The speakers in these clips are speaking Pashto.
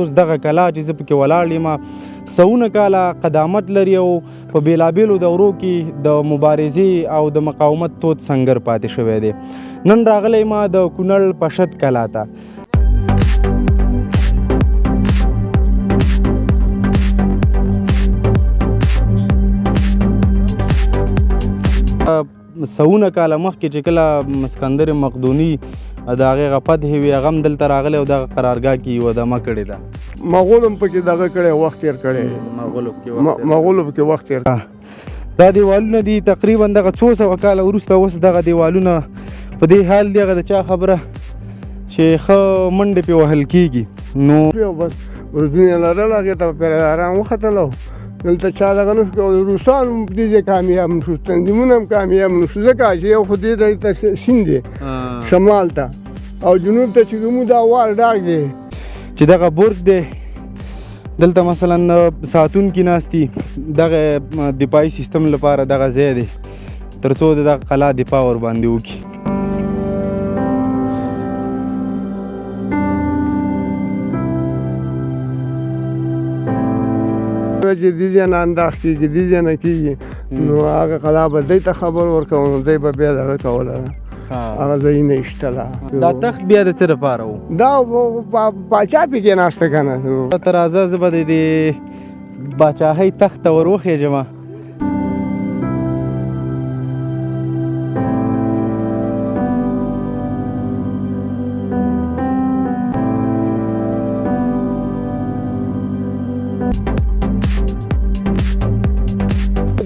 اوس دغه کلا چې زه پکې ولاړ یم سوونه کاله قدامت لري او په بیلابیلو دورو کې د مبارزې او د مقاومت تود سنګر پاتې شوی دی. نن راغلی یم د کونړ پشد کلا ته. سوونه کاله مخکې چې کله اسکندر مقدوني د هغې هغه فتحې وې، هغه هم دلته راغلی او دغه قرارګاه کې یوه دمه کړې ده. مغول هم پکې دغه کړی، وخت تېر کړی، مغولو پکې وخت تېر. دا دیوالونه دي تقریبا دغه څو سوه کاله وروسته اوس دغه دیوالونه په دې حال دي، هغه د چا خبره چې ښه منډې پې وهل کېږي. نو بس برجونه یې لرل، هغې ته پیرهداران وختل او دلته چا دغه نه شو کولی. روسان هم په دې ځای کامیاب نه شو، تنظیمونه هم کامیاب نه شو، ځکه چې یو خو دې ځای ته سیند دی شمال ته او جنوب ته چې کوم دا وار ډاګ دی چې دغه برج دی، دلته مثلا ساتونکي ناست دي، دغه دفاعي سیستم لپاره دغه ځای دی تر څو د دغه قلا دفاع ورباندې وکړي. چې دې ځای نه انداز کېږي، دې ځای نه کېږي، نو هغه قلا به دی ته خبر ورکوه، نو دی به بیا دغه کوله، هغه ځایونه یې شته. دا تخت بیا د څه لپاره و؟ دا پاچا پې کېناسته که نه. ته راځه، زه به د دې باچاهۍ تخت ته ور وخېژم.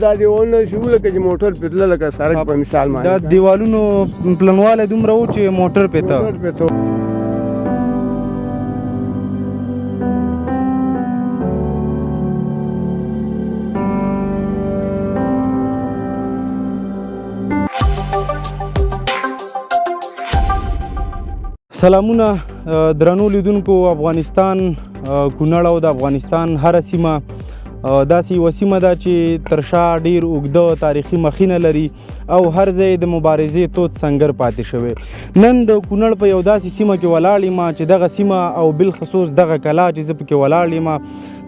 دا دیوالونه چې وو لکه چې موټر پې تله، لکه سړک په مثال باندې دا دیوالونو پلنوالی دومره و چې موټر پې ته. سلامونه درنو لیدونکو. افغانستان کونړ او د افغانستان هره سیمه داسې یوه سیمه ده چې تر شا ډېر اوږده تاریخي مخینه لري او هر ځای د مبارزې تود سنګر پاتې شوی. نن د کونړ په یو داسې سیمه کې ولاړ یم چې دغه سیمه او بالخصوص دغه کلا چې زه پکې ولاړ یم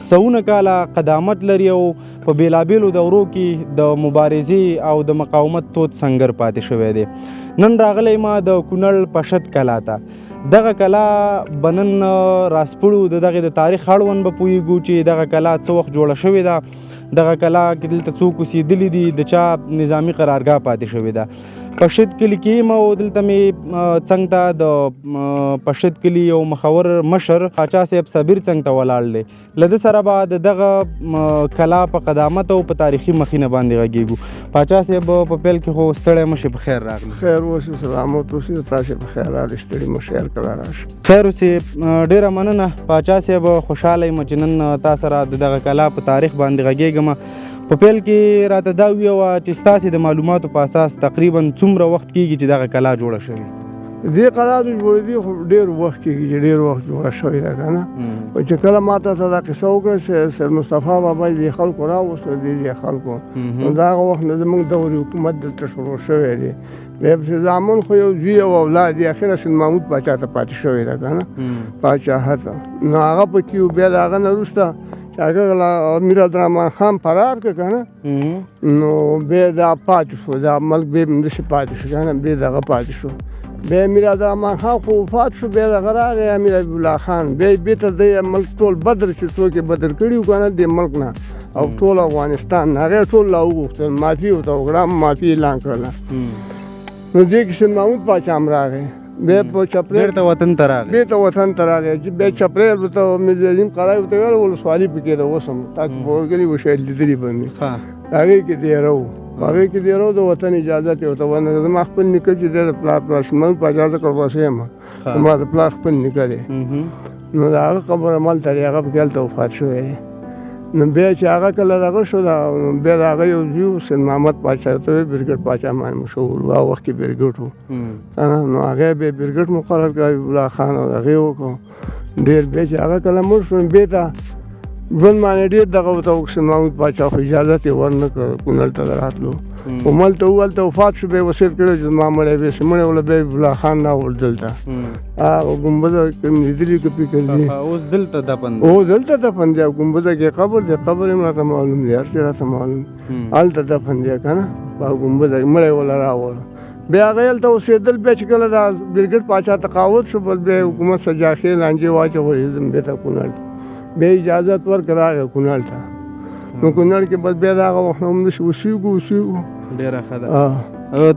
سوونه کاله قدامت لري او په بیلابیلو دورو کې د مبارزې او د مقاومت تود سنګر پاتې شوی دی. نن راغلی یم د کونړ پشد کلا ته. دغه کلا به نن راسپړو، د دغې د تاریخ اړوند به پوهېږو چې دغه کلا څه وخت جوړه شوې ده، دغه کلا کې دلته څوک اوسېدلي دي، د چا نظامي قرارګاه پاتې شوې ده. پشد کلي کې یم او دلته مې څنګ ته د پشد کلي یو مخور مشر پاچا صاحب صبیر څنګ ته ولاړ دی. له ده سره به د دغه کلا په قدامت او په تاریخي مخینه باندې غږېږو. پاچا صاحب په پیل کې خو ستړی مه شې، په خیر راغلی. خیر اوسې، سلامت اوسې، تاسې په خیر راغلي، ستړي مه شئ، هر کله راشئ. خیر اوسې، ډېره مننه پاچا صاحب. خوشحاله یم چې نن تا سره د دغه کلا په تاریخ باندې غږېږم. په پیل کې راته دا ووایه چې ستاسې د معلوماتو په اساس تقریبا څومره وخت کېږي چې دغه کلا جوړه شوې؟ دې قلا د جوړېدې خو ډېر وخت کېږي چې ډېر وخت جوړه شوې ده که نه. خو چې کله ما ته دا قصه وکړه چې سید مصطفی بابا یې دې خلکو راوستل، دې ځای خلکو، نو د هغه وخت نه زموږ دور حکومت دلته شروع شوی دی. بیا پسې زامن خو یو زوی او اولاد یې اخره سید محمود پاچا ته پاتې شوې ده که نه، پاچاهت. نو هغه پکې و. بیا د هغه نه وروسته چې هغه امیر عبدالرحمن خان فرار کړ که نه، نو بیا دا پاتې شو، دا ملک بیا همداسې پاتې شو که نه، بیا دغه پاتې شو. بیا امیر عبدالرحمن خان خو وفات شو، بیا دغه راغی امیر حبیب الله خان، بیا یې بېرته دی ملک ټول بدر چې څوک یې بدر کړي وو که نه دې ملک نه او ټول افغانستان نه، هغه یې ټول لا وغوښتل، معافي یې ورته وکړه، معافي یې اعلان کړله. نو دې کې سید محمود پاچا هم راغی، بیا په چپرې بېرته وطن ته راغی، بېرته وطن ته راغی. چې بیا چپرې ورته میر عظیم قلا یې ورته ویل، ولسوالي پکې ده اوس هم، تاسو به ورغلي وو شاید لیدلي به مې. هغې کې دېره وو، هغې کې دېره وو، د وطن اجازت یې ورته ورنه کړه. زما خپل نیکه چې دی د پلار پلار سیمن پاچا زه ورپسې یم، زما د پلار خپل نیکه دی. نو د هغه قبر هم هلته دی، هغه پکې هلته وفات شوی دی. نو بیا چې هغه کله دغه شو، بیا د هغه یو زوی و سید محمد پاچا ته ویل، برګټ پاچا باندې مشهور و، هغه وخت کې برګټ و. نو هغه بیا برګټ مقرر کړ حبیب الله خان او هغې وکړو ډېر. بیا چې هغه کله مړ شو، بېرته ژوند باندې ډېر دغه ورته وکړ. سید محمود پاچا خو اجازت یې ورنه کړ کونړ ته د راتلو. هملته و، هلته وفات شو، بیا یې وصیت کړی چې زما مړی بیا شي، مړی وله بیا یې بلا خان راوړ دلته. هغه ګنبده که مې لیدلي که فکر دي. اوس دلته دفن دی؟ او دلته دفن دی، ګنبده کې قبر دی، قبر یې هم راته معلوم دی، هر څه راته معلوم. هلته دفن دی که نه، په ګنبده کې مړی وله راوړ. بیا هغه هلته اوسېدل. بیا چې کله دا برګډ پاچا تقاعد شو، بس بیا حکومت سجاخې لانجې واچولې، ځم بېرته کونړ ته. بیا اجازت ورکړه، راغی کونړ ته. نو کونړ کې بس بیا د هغه وخت نه همداسې اوسېږو اوسېږو. ډېره ښه ده.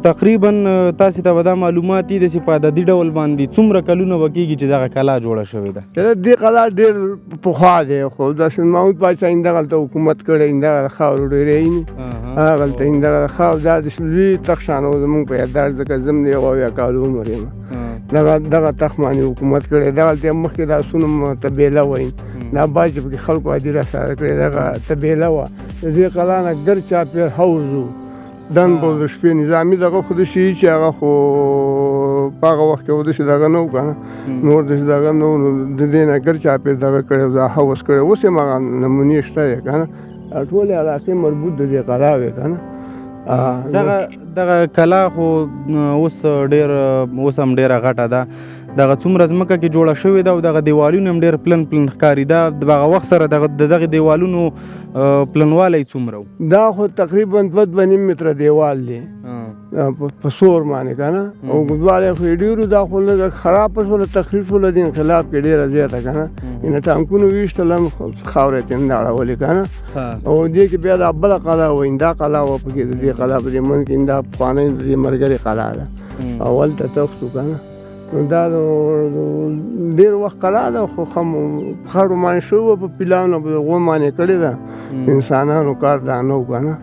تقریبا تاسې ته به دا معلومات دي داسې په عددي ډول باندې څومره کلونه به کېږي چې دغه کلا جوړه شوې ده؟ یاره دې قلا ډېر پخوا دی، خو داسې محمود پاچا همدغلته حکومت کړی، همدغه خاورو ډېری هغلته همدغه خاور دا داسې لوی تخت شان و زموږ په یادداشت، ځکه زه هم د 71 کالو عمر یم. دغه تخت باندې حکومت کړی. دغلته یې مخکې د اسونو تبیله وایي، دا باج چې پکې خلکو هدیره سره کړې، دغه تبیله وه. د دې قلا نه ګرد چاپېر حوض و، ډنډ به د شپې نظامي دغه خو داسې وي چې هغه خو په هغه وخت کې خو داسې دغه نه و که نه، نور داسې دغه نه و. نو د دې نه ګرد چاپېر دغه کړی، دا حوض کړی، اوس یې هم هغه نمونې شته دی که نه. ټولې علاقې مربوط د دې قلا وې که نه. دغه کلا خو اوس ډېر، اوس هم ډېره غټه ده. دغه څومره ځمکه کې جوړه شوې ده او دغه دیوالونه هم ډېر پلن پلن ښکاري. دا د هغه وخت سره د دغه دیوالونو پلنوالی څومره و؟ دا خو تقریبا 2.5 متره دیوال دی په سور باندې که نه، او اوږدوالی خو یې ډېر و. دا خو لږه خرابه شوله، تخریب شوله د انقلاب کې ډېره زیاته که نه، یعنې ټانکونو ویشتل هم خاوره یې ترې نه اړولې که نه. او دې کې بیا دا بله قلا وه، دا قلا وه پکې، د دې قلا په دې منځ کې دا پخوانۍ د دې ملګرې قلا ده او هلته تخت و که نه. نو دا ډېر وخت قلا ده، خو ښه خړو باندې شوې وه، په پیلانو په غو باندې کړې ده، انسانانو کار دا نه و که نه.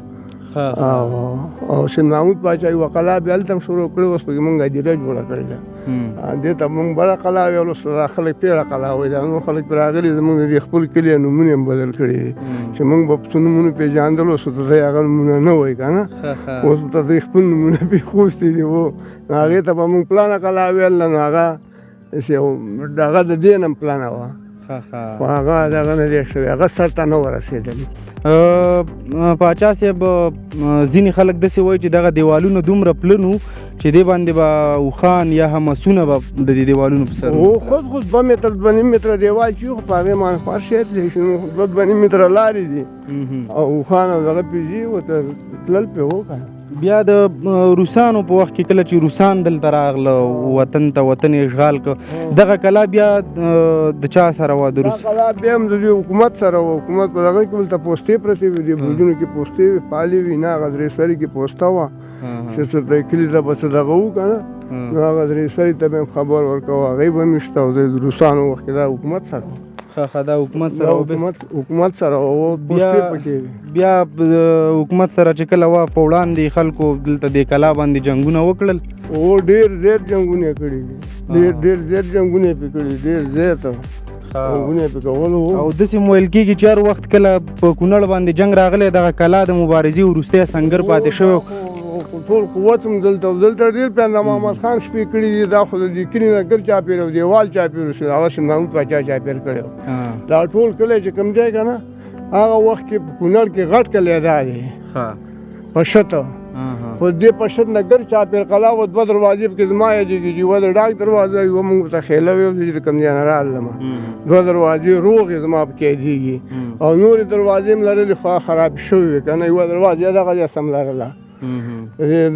او سید محمود پاچا یوه قلا بیا هلته هم شروع کړې، اوس پکې مونږ هدیره جوړه کړې ده. دې ته مونږ بله قلا ویل، اوس دا خلک پیړه قلا وایي، دا نور خلک پرې راغلي، زمونږ د دې خپل کلي نومونه یې هم بدل کړي دي چې مونږ به په څه نومونو پېژندل، اوس ورته دوی هغه نومونه نه وایي که نه، اوس ورته دوی خپل نومونه پرېښوستي دي. و نو هغې ته به مونږ پلانه قلا ویل، نو هغه داسې یو هغه د دې نه هم پلانه وه، خو هغه دغه نه دی شوی، هغه سر ته نه ورسېدلی. پاچا صاحب، ځینې خلک داسې وایي چې دغه دیوالونه دومره پلن وو چې دې باندې به اوښان یا هم اسونه به د دې دیوالونو په سر. او خود خو 2 متره 2.5 متره دیوال چې خو په هغې باندې خو هر شی تللی شي، نو 2.5 متره لارې دي او اوښان او دغه پرې ځي، ورته تلل پرې وکړه. بیا د روسانو په وخت کې کله چې روسان دلته راغله وطن ته، وطن یې اشغال کړ، دغه کلا بیا د چا سره وه؟ د روس دا کلا بیا هم د دې حکومت سره وه. حکومت په دغه کې دلته پوستې پرتې وې، دې برجونو کې پوستې وې، فعالې وې، نه هغه درې سرې کې پوسته وه چې څه د کلي ته به څه دغه وو که نه، نو هغه درې سرې ته به هم خبر ورکاوه، هغوی به هم شته. او د روسانو وخت کې دا حکومت سره وه. ښه، دا حکومت سره وه. حکومت سره وه، پوستې پکې وې. بیا حکومت سره چې کله وه، په وړاندې خلکو دلته دې کلا باندې جنګونه وکړل. او ډېر زیات جنګونه یې کړي دي، ډېر زیات جنګونه یې پرې کړي، ډېر زیات جنګونه یې پرې کول وو. او داسې هم ویل کېږي چې هر وخت کله په کونړ باندې جنګ راغلی، دغه کلا د مبارزې وروستی سنګر پاتې شوی. ټول قوت هم دلته و، دلته ډېر پېنده محمد خان شپې کړي دي. دا خو د دې کلي نه ګرد چاپېر او دیوال چاپېر شو، هغه سي محمود پاچا چاپېر کړی و. دا ټول کلی چې کوم دی که نه، هغه وخت کې په کونړ کې غټ کلی دا دی. پشته. خو دې پشت نه ګرد چاپېر قلا وه، 2 دروازې پکې زما یادېږي چې یوه د ډاک دروازه، یوه مونږ ورته خېله ویل چې د کوم ځای نه رالم. 2 دروازې روغې زما پکې یادېږي، او نورې دروازې هم لرلې خو هغه خرابې شوې وې که نه. یوه دروازه دغه ځای سم لرله،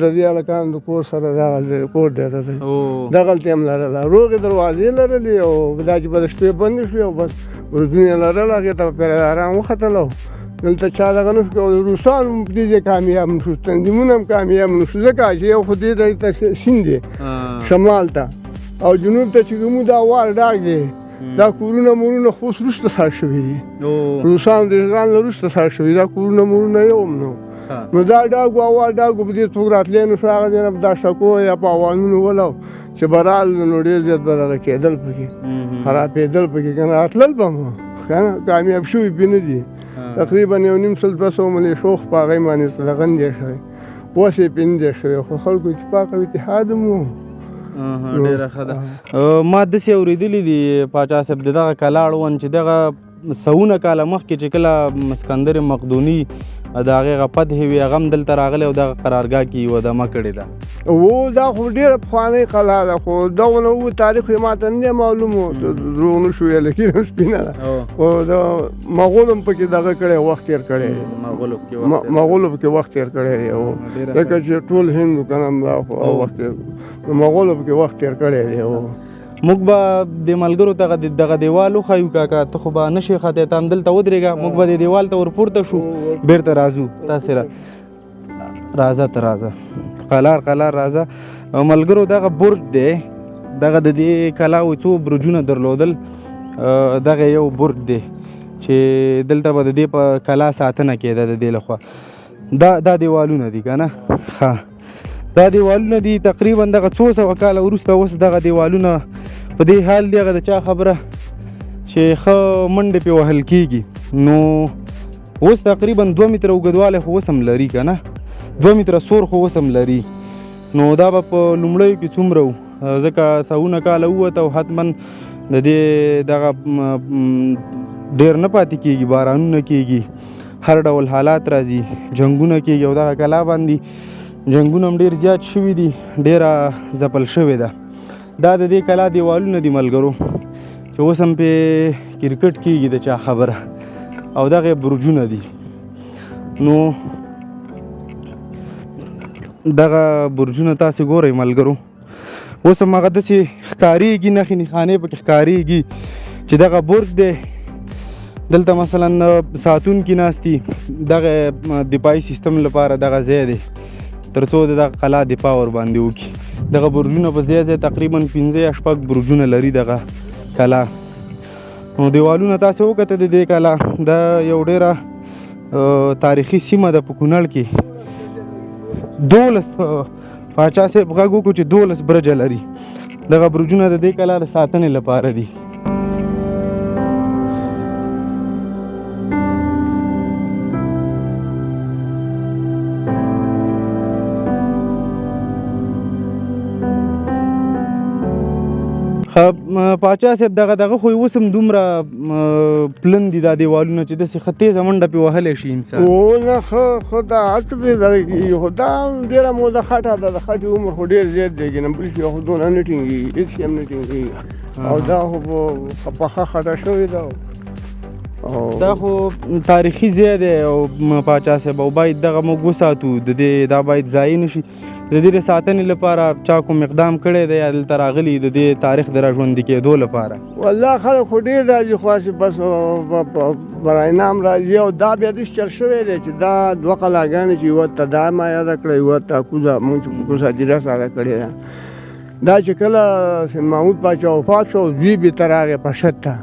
د دې هلکانو د کور سره دغه دی، کور دی د دی. دغلته یې هم لرله، روغې دروازې لرلې. او دا چې به د شپې بندې شوې او بس برجونه یې لرل، هغې ته به پیرهداران وختل. او دلته چا دغه نه شو کولی. روسان هم په دې ځای کامیاب نه شو، تنظیمونه هم کامیاب نه شو، ځکه چې یو خو دې ځای ته سیند دی شمال ته، او جنوب ته چې کوم دا وار ډاګ دی، دا کورونه مورونه خو اوس وروسته سار شوي دي. روسانو د اشغال نه وروسته سار شوي، دا کورونه مورونه یو هم نه وو. نو دا ډاګ و اوال ډاګ و، په دې څوک راتلی نه شو. هغه ځای نه به دا شکو یا په اوانونو ولو چې به رال، نو ډېر زیات به دغه کېدل پکې، خرابېدل پکې که نه، راتلل به مو که نه، کامیاب شوي پرې نه دي. تقریبا 250 200 ملېشو خو په هغې باندې څه دغه نه دی شوی، اوس یې پرې نه دی شوی، خو خلکو اتفاق او اتحاد هم و. ډېره ښه ده. ما داسې اورېدلي دي پاچا صاحب د دغه کلا اړوند چې دغه سوونه کاله مخکې چې کله اسکندر مقدوني د هغې هغه فتحې وې، هغه هم دلته راغلی او دغه قرارګاه کې یې ودمه کړې ده. و دا خو ډېره پخوانۍ قلا ده، خو دغه و تاریخ یې ماته نه دی معلوم و، دروغ نه شو ویلی، کښېنم سپینه ده. خو د مغولو هم پکې دغه کړی، وخت تېر کړی دی. مغولو پکې وخت تېر کړی دی، ځکه چې ټول هند و که نه، دا خو وخت تېر، مغولو پکې وخت تېر کړی دی. موږ به د ملګرو ته دغه دیوال وښیو. کاکا ته خو به نه شې ختی، ته همدلته ودرېږه، موږ به د دیوال ته ورپورته شو، بېرته راځو. تاسې راځه، ته راځه، قلار قلار راځه. ملګرو دغه برج دی، دغه د دې کلاو څو برجونه درلودل، دغه یو برج دی چې دلته به د دې په کلا ساتنه کېده د دې لخوا. دا دیوالونه دي که نه؟ ښه، دا دیوالونه دي. تقریبا دغه څو سوه کاله وروسته اوس دغه دیوالونه په دې حال دی، هغه د چا خبره چې ښه منډې پې وهل کېږي. نو اوس تقریبا 2 متره اوږدوالی خو اوس هم لري که نه، 2 متره سور خو اوس هم لري. نو دا به په لومړیو کې څومره و، ځکه سوونه کاله ووته او حتما د دې دغه ډېر نه پاتې کېږي، بارانونه کېږي، هر ډول حالات راځي، جنګونه کېږي، او دغه کلا باندې جنګونه هم ډېر زیات شوي دي، ډېره ځپل شوې ده. دا د دې کلا دیوالونه دي ملګرو چې اوس هم پې کرکټ کېږي د چا خبره، او دغه برجونه دي. نو دغه برجونه تاسې ګورئ ملګرو، اوس هم هغه داسې ښکارېږي، نښې نښانې پکې ښکارېږي چې دغه برج دی. دلته مثلا ساتونکي ناست دي، دغه دفاعي سیستم لپاره دغه ځای دی تر څو د دغه قلا دفاع ورباندې وکړي. دغه برجونه په ځای ځای تقریبا 5 یا 6 برجونه لري دغه کلا. نو دیوالونه تاسې وکتل د دې کلا، دا یو ډېره تاریخي سیمه ده په کونړ کې. 12 پاچا صاحب غږ وکړو چې 12 برجه لري. دغه برجونه د دې کلا د ساتنې لپاره دي. پاچا صاحب دغه خو یې اوس هم دومره پلن دي دا دیوالونه چې داسې ښه تېزه منډه پرې وهلی شي انسان. او نه، ښه دا هر څه پرې دغه کېږي، خو دا ډېره موده خټه ده، د خټې عمر خو ډېر زیات دی، که نه بل شي خو دونه نه ټینګېږي، هېڅ شی هم نه ټینګېږي. او دا خو په پخه خټه شوې ده. دا خو تاریخي ځای دی او پاچا صاحب، او باید دغه موږ وساتو، د دې دا باید ضایع نه شي. د دې د ساتنې لپاره چا کوم اقدام کړی دی یا دلته راغلي د دې تاریخ د راژوندي کېدو لپاره؟ والله خلک خو ډېر راځي، خو هسې بس برای نام راځي. او دا بیا داسې چل شوی دی چې دا دوه قلاګانې چې یوه ته دا ما یاده کړه، یوه ته کوزه، موږ چې په کوزه هدیره ساده کړې ده. دا چې کله سید محمود پاچا وفات شو، زوی بېرته راغی پشد ته،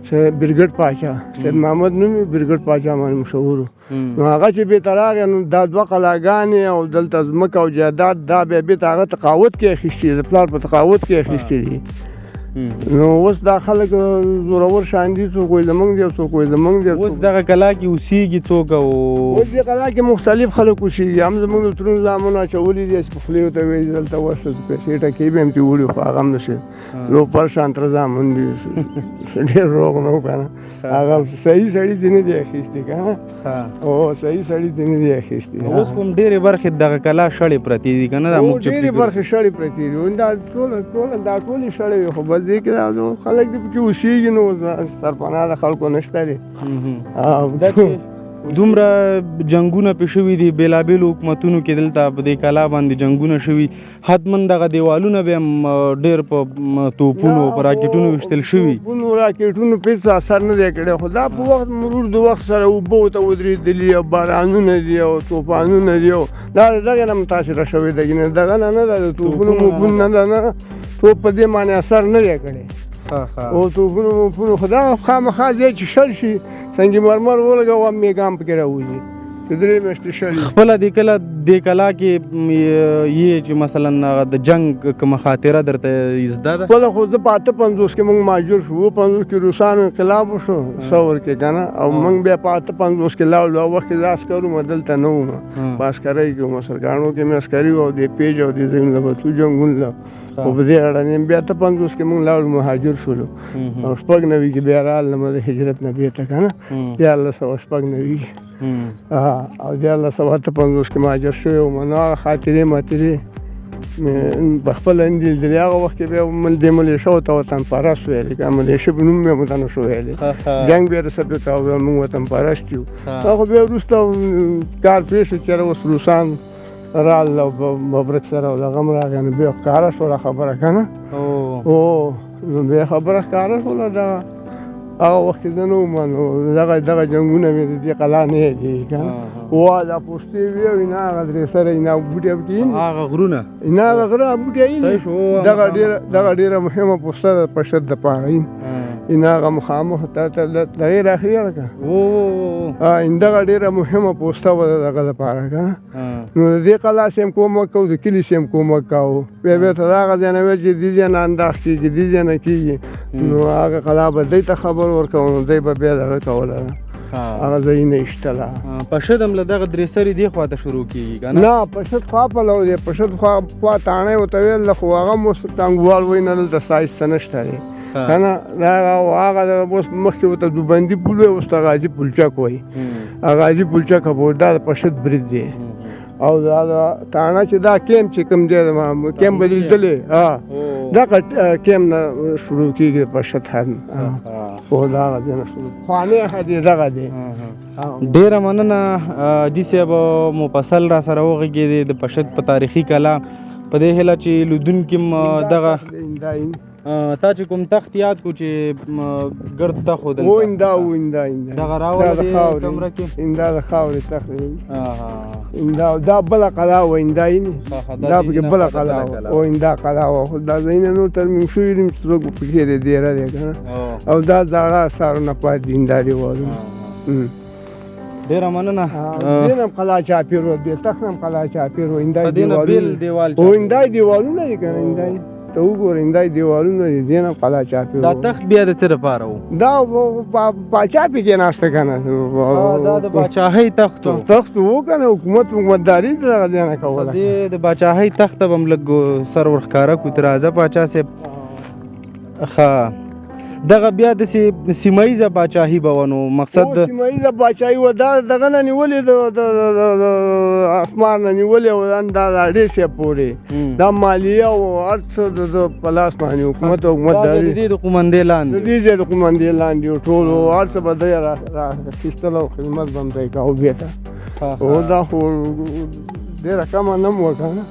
چې برګډ پاچا سید محمد نوم یې، برګډ پاچا باندې مشهور و. نو هغه چې بېرته راغی، نو دا دوه قلاګانې او دلته ځمکه او جایداد دا بیا بېرته هغه تقاعد کې اخیستي، د پلار په تقاعد کې اخیستي دي. نو اوس دا خلک زورور شان دي، څوک وایي زمونږ دی، څوک وایي زمونږ دی. اوس دغه کلا کې اوسېږي څوک؟ او اوس دې کلا کې مختلف خلک اوسېږي، هم زمونږ د ترونو زامنو اچولي دي، چې په خولې ورته ویلي دلته ورشه، پیسې ټکې به هم ترې وړي، خو هغه هم نه شي. لو پر شان تر زامن دي، ډېر روغ نه و که نه، هغه صحیح سړي ترې نه دي اخیستي که نه. او صحیح سړي ترې نه دي اخیستي. اوس خو هم ډېرې برخې دغه کلا شړې پرتې دي که نه؟ دا موږ چې ډېرې برخې شړې پرتې دي، دا دا ټولې شړې وې، خو بس دې کې دا خلک دې پکې اوسېږي، نو سرپناه د خلکو نشته دی. دا چې دومره جنګونه پې شوي دي، بېلابېلو حکومتونو کې دلته په دې کلا باندې جنګونه شوي، حتما دغه دیوالونه به هم ډېر په توپونو په راکټونو ویشتل شوي. توپونو راکټونو په هېڅ اثر نه دی کړی، خو دا په وخت مرور د وخت سره اوبه ورته ودرېدلي او بارانونه دي او توپانونه دي، او دا دغه نه متاثره شوې ده، ګینه دغه نه نه ده، د توپونو موپونو نه ده، نه توپ په دې معنی اثر نه دی کړی. او توپونو موپونو خو دا خامخا ځای چې شل شي، سنګ مرمر ولګوه، میګام پکې راوځي چې درې میاشتې شل. خپله دې کله دې کلا کې یې چې مثلا هغه د جنګ کومه خاطره درته زده ده؟ خپله خو زه په 58 کې موږ مهاجر شو، 57 کې روسانو انقلاب وشو ثور کې که نه، او موږ بیا په 58 کې لاړو. هغه وخت کې زه عسکر وم، دلته نه وم، په عسکرۍ کې وم، سرکاڼو کې مې عسکري وه، او دې پیج او دې ځایونو له به تلو جنګونو له. خو په دې اړه نه بیا ته 50 کې مونږ لاړو مهاجر شولو او 96 کې بیا رالم د هجرت نه بیرته که نه 1396 او 1358 کې مهاجر شوی وم. نو هغه خاطرې ماترې په خپله نه دي لیدلې. هغه وخت کې بیا دې ملیشو ته وطن پرست ویلې که ملیشه په نوم مې ورته نه شو ویلې، جنګ بیا رسته کاوه، موږ وطن پرست یو. هغه بیا وروسته کار پېښ شو چې اوس روسان رال او ببرک سره او دغه هم راغی، نو بیا ښکاره شوله خبره که نه. او نو بیا خبره ښکاره شوله. دغه هغه وخت کې زه نه وم، نو دغه دغه جنګونه مې د دې قلا نه یادېږي که نه. وا دا پوستې وې او نه هغه درې سره نه بوټي پکې هغه غرونه نه هغه غره بوټي دغه ډېره دغه ډېره مهمه پوسته ده پشد دپاره. ان هغه مخامخ ته دغې راخلي لکه دغه ډېره مهمه پوسته وه دغه دپاره که نه. نو د دې قلا سې هم کومک کوو، د کلي سې هم کومک کاوه. بیا بیا ته هغه ځای نه ویل چې دې ځای نه انداز کېږي، دې ځای نه کېږي، نو هغه قلا به دی ته خبر ورکوه، نو دی به بیا دغه کوله، هغه ځایونه ایستله. پشد هم له دغه درې سرې دې خوا ته شروع کېږي که نه؟ نه، پشد خوا پلو دی، پشد خوا خوا تاڼی ورته ویل، خو هغه هم اوس ټانګوال وایي نه دلته ستا هېڅ څه نشته دی که نه. هغه اوس مخکې ورته دوبندي پول وایي، اوس ته غازي پولچک وایي، غازي پولچک به دا د پشد برید دی. او دا تاڼه چې دا کیم چې کوم دی کیم به لیدلې، دغه کیم نه شروع کېږي پشد حد، خو دا هغه ځای نه شروع پخوانی حد یې دغه دی. ډېره مننه حاجي صاحب، مفصل را سره وغږېدې د پشد په تاریخي کلا. په دې هیله چې لیدونکي هم دغه تا چې کوم تخت یاد کو چې ګرد تخت و دلته، و ایندا و ایندا ایندا دغه راوله دې کمره کې، ایندا د خاورې تخت دی، ایندا دا بله قلا وه، ایندا اینې دا پکې بله قلا وه، او ایندا قلا وه، خو دا ځایونه نور ترمیم شوي دي چې څوک پکې دی دېره دی که نه، او دا زاړه اثارونه پاتې دي ایندا دیوالونه. ډېره مننه. دې نه هم قلا چاپېر وه، دې تخت نه هم قلا چاپېر وه، ایندا دې نه بېل دیوال او ایندا دیوالونه دي که نه، ایندا ته وګوره ایندا دیوالونه دي، دې نه هم قلا چاپېر. دا تخت بیا د څه دپاره و؟ دا پاچا پې کېناسته که نه، دا د باچاهۍ تخت و، تخت و که نه، حکومت حکومتداري دغه ځای نه کوله. دې د باچاهۍ تخت ته به هم لږ سر ورښکاره کړو. ته راځه پاچا صاحب. ښه، دغه بیا داسې سیمه ییزه باچاهي به وه، نو مقصد د سیمه ییزه باچاهي وه، دا دغه نه نیولې د اسمان نه نیولې او دا د اډې صاحب پورې دا مالیه او هر څه د ده په لاس باندې حکومت حکومتداري د دې د قومندې لاندې، د دې ځای د قومندې لاندې ټول هر څه به دی راخیستل او خدمت به هم دی کاوه بېرته. او دا خو ډېره کمه نه وه که نه.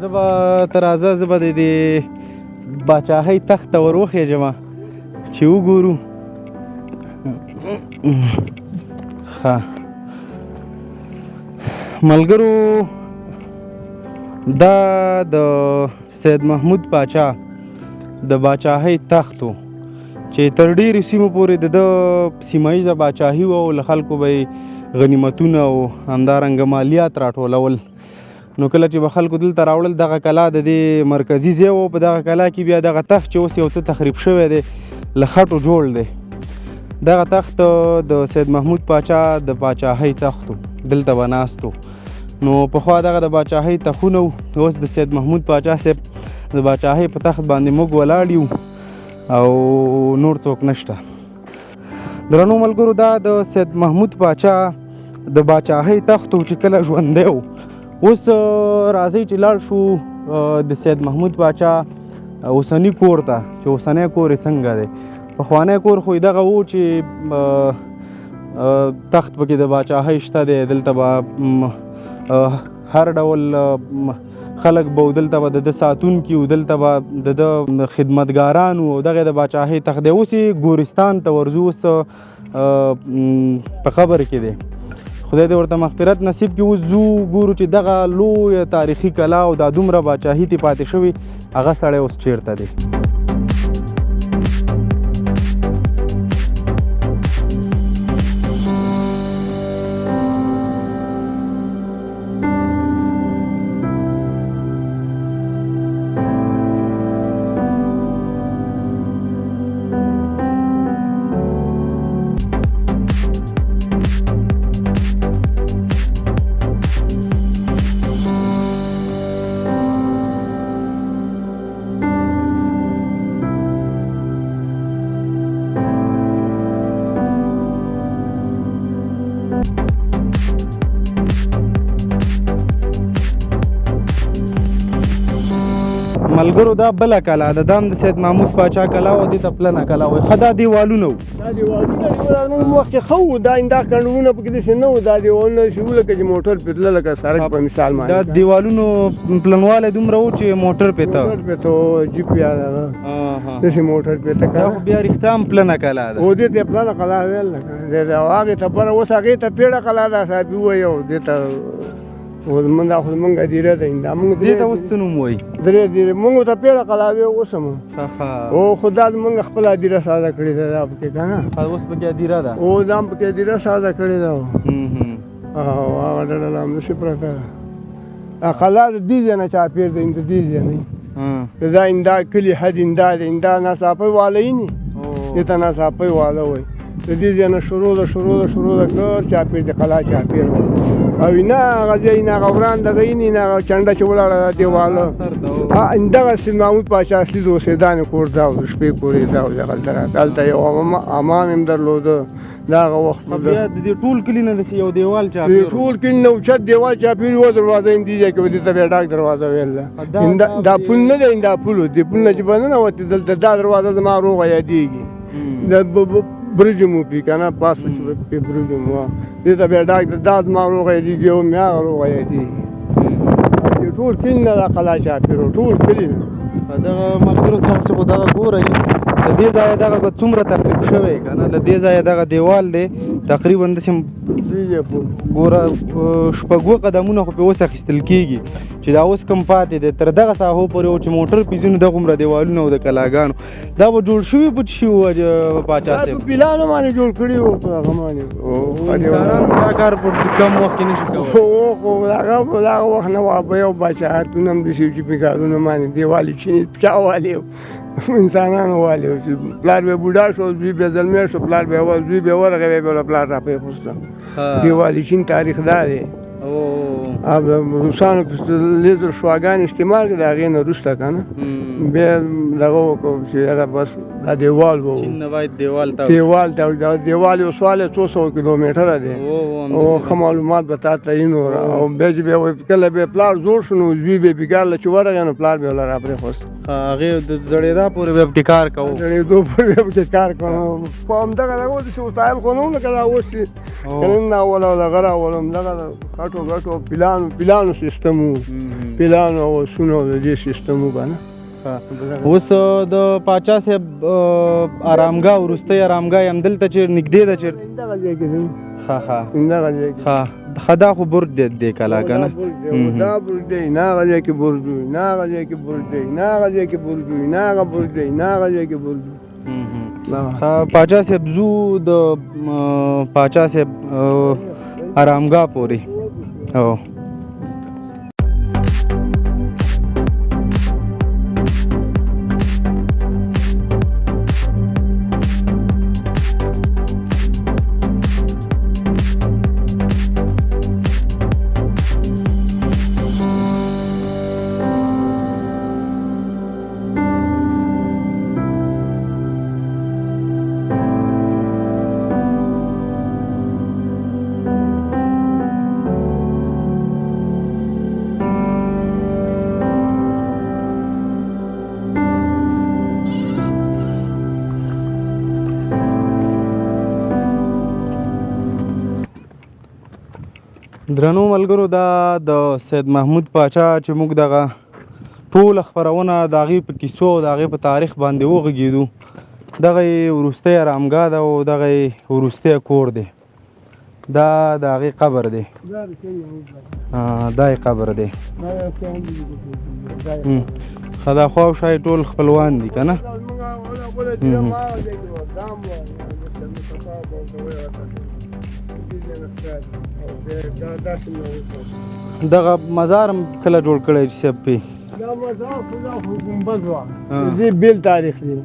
زه به ته راځه، زه به د دې باچاهۍ تخت ته ور وخېژم چې وګورو. ښه ملګرو، دا د سید محمود پاچا د باچاهۍ تخت و چې تر ډېرو سیمو پورې د ده سیمه ییزه باچاهي وه او له خلکو به یې غنیمتونه او همدارنګه مالیات راټولول. نو کله چې به خلکو دلته راوړل، دغه کلا د دې مرکزي ځای و. په دغه کلا کې بیا دغه تخت چې اوس یو څه تخریب شوی دی، له خټو جوړ دی، دغه تخت د سید محمود پاچا د باچاهۍ تخت و، دلته به ناست و. نو پخوا دغه د باچاهۍ تخونه وو، اوس د سید محمود پاچا صاحب د باچاهۍ په تخت باندې موږ ولاړ یو او نور څوک نشته. درنو ملګرو، دا د سید محمود پاچا د باچاهۍ تخت و چې کله ژوندی و. اوس راځئ چې لاړ شو د سید محمود پاچا اوسني کور ته، چې اوسنی کور یې څنګه دی. پخوانی کور خو یې دغه و چې تخت پکې د باچاهۍ شته دی، دلته به هر ډول خلک به و، دلته به د ده ساتونکي و، دلته به د ده خدمتګاران وو، او دغه د باچاهۍ تخت دی. اوس یې ګورستان ته ورځو، اوس په قبر کې دی، خدای دې ورته مغفرت نصیب کړي. اوس ځو ګورو چې دغه لویه تاریخي کلا او دا دومره باچاهي ترې پاتې شوې، هغه سړی اوس چېرته دی. ملګرو دا بله کلا ده، دا هم د سید محمود پاچا کلا وه، دې ته پلنه کلا وایي. ښه دا دیوالونه وو؟ دا دیوالونه دا زموږ مخکې ښه وو، دا ایندا کنډونه پکې داسې نه وو، دا دیوالونه داسې وو لکه چې موټر پرې تله، لکه سړک په مثال باندې. دا دیوالونو پلنوالی دومره و چې موټر پرې ته، موټر پرې ته، جیپ یا دغه داسې موټر پرې ته. دا خو بیا رښتیا هم پلنه کلا ده. او دې ته پلنه کلا ویل ده، هغې ته بره اوس هغې ته پیړه کلا ده صاحب ووایي، او دې ته زمونږ دا خو زمونږ هدیره ده. دا مونږ دې ته اوس څه نوم وایي؟ درې هدیرې مونږ ته پیړه قلا وې اوس هم. او خو دا زمونږ خپله هدیره ساده کړې ده دا پکې که نه. اوس پکې هدیره ده؟ او دا هم پکې هدیره ساده کړې ده. او هغه ډډه لا همداسې پرته ده. دا قلا د دې ځای نه چاپېر دی، د دې ځای نه دا ایندا کلي حد ایندا دی، ایندا ناڅاپۍ واله یې ني، دې ته ناڅاپۍ واله وایي. د دې ځای نه شروع ده، شروع ده، شروع ده، کر چاپېر د قلا چاپېر وه. او نه هغه ځای نه هغه وران دغه یې نه هغه چنډه چې ولاړه ده دیواله، همدغسې محمود پاچا اصلي د اوسېدانې کور دا و، د شپې کور یې دا و، دغلته راته. هلته یو امام یې هم درلوده دا هغه وخت. بیا د دې ټول کلي نه داسې یو دیوال چاپېر، د ټول کلي نه اوچت دیوال چاپېر یوه دروازه یې دې ځای کې وه، دې ته بیا ډاک دروازه ویل ده. دا پل نه دی، دا پل و، دې پل نه چې به ننوتې دلته دا دروازه زما روغه یادېږي، د برج مو پی که نه پاس چې پې برج مو، دې ته بیا ډاک دا زما روغه یادېږي او مې هغه روغه یادېږي. دې ټول کلي نه دا قلا چاپېر و، ټول کلي نه. دغه ملګرو تاسې خو دغه ګورئ له دې ځایه دغه به څومره تخریب شوی که نه، له دې ځایه دغه دیوال دی تقریبا داسې ګوره شپږو قدمونه خو پې اوس اخیستل کېږي چې دا اوس کم پاتې دی تر دغه ساحو پورې و چې موټر پې ځي، نو دغومره دیوالونه او د کلاګانو دا به جوړ شوي په څه شي وو پاچا صاحب؟ په پیلانو باندې جوړ کړي وو، په هغه باندې. انسانانو دا کار په کم وخت کې نه شي کولی. خو هغه هغه وخت نه وه، به یو باچاهتونه هم داسې چې پیکارونه باندې دیوال یې چینې چا والي انسانانو والي چې پلار به بوډا شو، زوی به زلمی شو، پلار به زوی به ورغی، بیا به پلار را پرېښوسته. دیوال چین تاریخ دا دی. او روسانو لیزر شواګان استعمال کړي، د هغې نه وروسته که نه بیا دغه وکړو چې یاره بس دا دیوال و، چین نه باید دیوال ته، دیوال ته، دا دیوال یو سوال څو سوه کیلومتره دی، او ښه معلومات به تا ته یې نور. او بیا چې بیا کله بیا پلار زوړ شو نو زوی بیا بیګار له چې ورغی نو پلار بیا له را پرېښوست. هغې د زړېدا پورې بیا پکې کار کوو، زړېدو پورې بیا پکې کار کوو. په همدغه دغه و داسې وسایل خو نه وو لکه دا اوس چې نن راولو دغه راولو، همدغه غټو غټو پیلانو سیستم و، پیلانو او اسونو د دې سیستم و که نه. اوس د پاچا صاحب ارامګاه، وروستۍ ارامګاه یې همدلته چې نږدې ده چېرته؟ همدغه ځای کې دی. ښه ښه. همدغه ځای کې. ښه ښه، دا خو برج دی دې کلا که نه؟ دا برج دی، نه هغه ځای کې برج وي، نه هغه ځای کې برج دی، نه هغه ځای کې برج وي، نه هغه برج دی، نه هغه ځای کې برج وي. پاچا صاحب ځو د پاچا صاحب ارامګاه پورې. او درنو ملګرو، دا د سید محمود پاچا چې موږ دغه ټوله خپرونه د هغې په کیسو او د هغې په تاریخ باندې وغږېدو، دغه یې وروستی ارامګاه ده او دغه یې وروستی کور دی. دا د هغې قبر دی، دا یې قبر دی. ښه، دا خوا او شا یې ټول خپلوان دي که نه؟ دغه مزار هم کله جوړ کړی چې صاحب پې؟ دا مزار خو دا خو ګنبد وه، دې بېل تاریخ دی.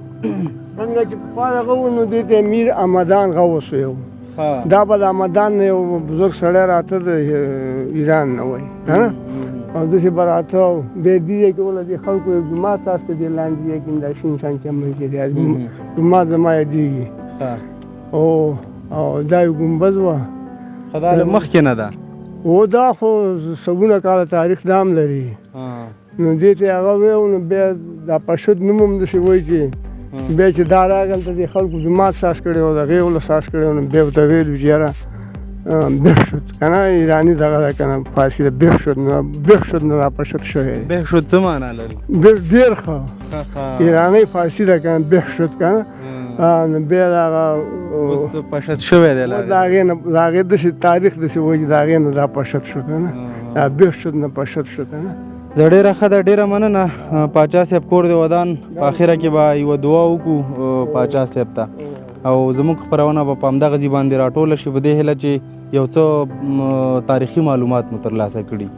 څنګه چې پخوا دغه و نو دې ته میر امدان غوث ویو. دا به د امدان نه یو بزرګ سړی راته د ایران نه وایي که نه، او داسې به راته او بیا دې ځای کې وله دې خلکو یو جومات ساز کړ، دې لاندې ځای کې دا شین شان چمن چې دی جومات زما یادېږي. او دا یو ګنبد وه. ښه، دا له مخکې نه ده؟ او دا خو سوونه کاله تاریخ دا هم لري. نو دې ته هغه ویل، نو بیا دا پشد نوم هم داسې وایي چې بیا چې دا راغل ته دې خلکو جومات ساز کړی و، د هغې ورله ساز کړی و، نو بیا ورته ویلو چې یاره بهشد که نه ایراني دغه ده که نه فارسي ده، بهشد، نو بهشد نه دا پشد شوی دی. بهشد څه معنا لري؟ ډېر ښه ایراني فارسي ده که نه، بهشد که نه، نو بیا هغه اوس پشد شوی دی. د هغې نه د هغې داسې تاریخ داسې وایي چې د هغې نه دا پشد شو که نه، دا بهشد نه پشد شو که نه. زه ډېره ښه ده، ډېره مننه پاچا صاحب، کور دې ودان. په اخره کې به یوه دعا وکړو پاچا صاحب ته، او زموږ خپرونه به په همدغه ځای باندې راټوله شي، په دې هیله چې یو څه تاریخي معلومات مو ترلاسه کړي.